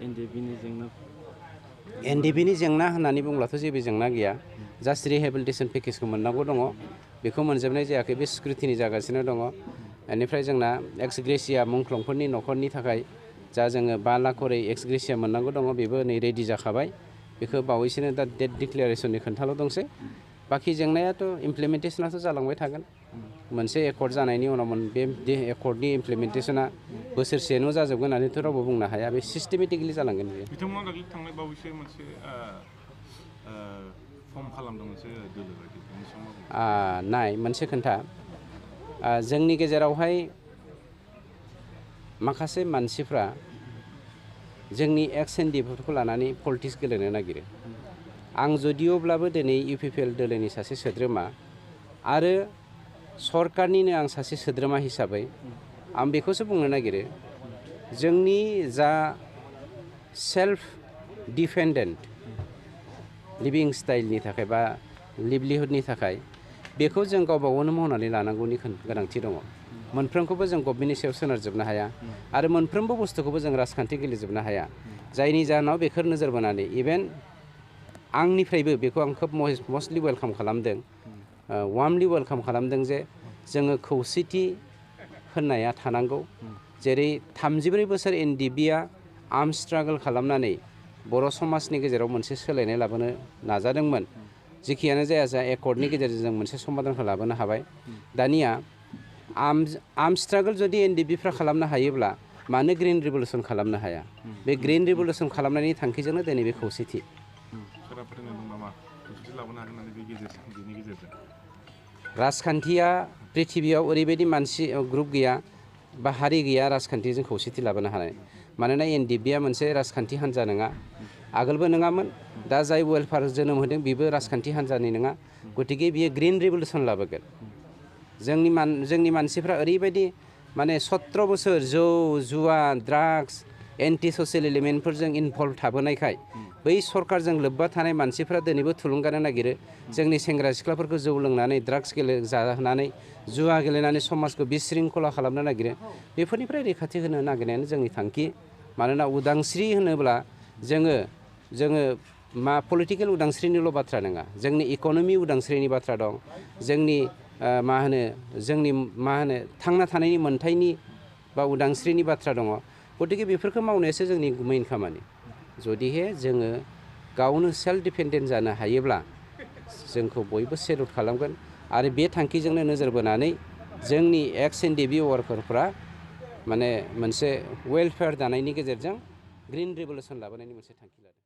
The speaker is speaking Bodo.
एनडिएफबिनि जेंना एनडिएफबिनि जेंना होननानै बुंब्लाथ' जेबो जेंना गैया जास्ट रिहेबिलिटेसन पेकेजखौ मोननांगौ दङ बेखौ मोनजोबनाय जायाखै बे स्क्रुटिनि जागासिनो दङ बेनिफ्राय जोंना एक्स ग्रेसिया मुंख्लंफोरनि न'खरनि थाखाय जा जोङो 5 लाख करै एक्स ग्रेसिया मोननांगौ दङ बेबो नै रेडि जाखाबाय बेखौ बावैसोनो दा डेट डिक्लेरेसननि खोन्थाल' दंसै बाखि जेंनायाथ' इमप्लिमेन्टेसनाथ' जालांबाय थागोन मोनसे एकर्ड जानायनि उनाव बे एकर्डनि इमप्लिमेन्टेसना बोसोरसेनो जाजोबगोन होननानैथ' रावबो बुंनो हाया बे सिस्टेमेटिकलि जालांगोन बियो बिथांमोना दाखालि थांनाय बावैसो मोनसे फर्म खालामदों मोनसे दोलो बायदि बेनि सोमोन्दै नाय मोनसे खोन्था जोंनि गेजेरावहाय माखासे मानसिफ्रा जोंनि एक्स एनडिएफबिखौ लानानै पलिटिक्स गेलेनो नागिरो आं जदिअब्लाबो दिनै इउपिपिएल दोलोनि सासे सोद्रोमा आरो सरकारनिनो आं सासे सोद्रोमा हिसाबै आं बेखौसो बुंनो नागिरो जोंनि जा सेल्फ डिपेन्डेन्ट लिभिं स्टाइलनि थाखाय बा लिभलिहुडनि थाखाय बेखौ जों गावबा गावनो मावनानै लानांगौनि गोनांथि दङ मोनफ्रोमखौबो जों गभर्नमेन्टनि सायाव सोनारजोबनो हाया आरो मोनफ्रोमबो बुस्थुखौबो जों राजखान्थि गेलेजोबनो हाया जायनि जाहोनाव बेखौ नोजोर बोनानै इभेन आंनिफ्रायबो बेखौ आं खोब मस्टलि वेलकाम खालामदों वार्मलि वेलकाम खालामदों जे जोङो खौसेथि होननाया थानांगौ जेरै 34 बोसोर एनडिएफबिआ आर्म स्ट्रागल खालामनानै बर' समाजनि गेजेराव मोनसे सोलायनाय लाबोनो नाजादोंमोन जेखियानो जाया एकर्डनि गेजेरजों जों मोनसे समाधानखौ लाबोनो हाबाय दानिया आर्म स्ट्रागल जुदि एनडिएफबिफ्रा खालामनो हायोब्ला मानो ग्रिन रिभलिउसन खालामनो हाया बे ग्रिन रिभलिउसन खालामनायनि थांखिजोंनो दिनै बे खौसेथि राजखान्थिया पृथिबियाव ओरैबायदि मानसि ग्रुप गैया बा हारि गैया राजखान्थिजों खौसेथि लाबोनो हानाय मानोना एनडिएफबिआ मोनसे राजखान्थि हान्जा नङा आगोलबो नङामोन दा जाय वेलफेयार जोनोम होदों बेबो राजखान्थि हान्जानि नङा गतिके बियो ग्रिन रिभलिउसन लाबोगोन जोंनि मानसिफ्रा ओरैबायदि माने 17 बोसोर जौ जुवा ड्राग्स एन्टि ससियेल एलिमेन्टफोरजों इनभल्भ थाबोनायखाय बै सरकारजों लोब्बा थानाय मानसिफ्रा दिनैबो थुलुंगानो नागिरो जोंनि सेंग्रा सिख्लाफोरखौ जौ लोंनानै ड्राग्स जाहोनानै जुवा गेलेनानै समाजखौ बिशृंखला खालामनो नागिरो बेफोरनिफ्राय रैखाथि होनो नागिरनायानो जोंनि थांखि मानोना उदांस्रि होनोब्ला जोङो पलिटिकेल उदांस्रिनिल' बाथ्रा नङा जोंनि इक'नमि उदांस्रिनि बाथ्रा दं जोंनि थांना थानायनि मोन्थायनि बा उदांस्रिनि बाथ्रा दङ गतिके बेफोरखौ मावनायासो जोंनि मेइन खामानि जुदिहे जोङो गावनो सेल्फ डिपेन्डेन्ट जानो हायोब्ला जोंखौ बयबो सेल्युट खालामगोन आरो बे थांखिजोंनो नोजोर बोनानै जोंनि एक्स एनडिएफबि वार्कारफ्रा माने मोनसे वेलफेयार दानायनि गेजेरजों ग्रिन रिभलिउसन लाबोनायनि मोनसे थांखि लादों।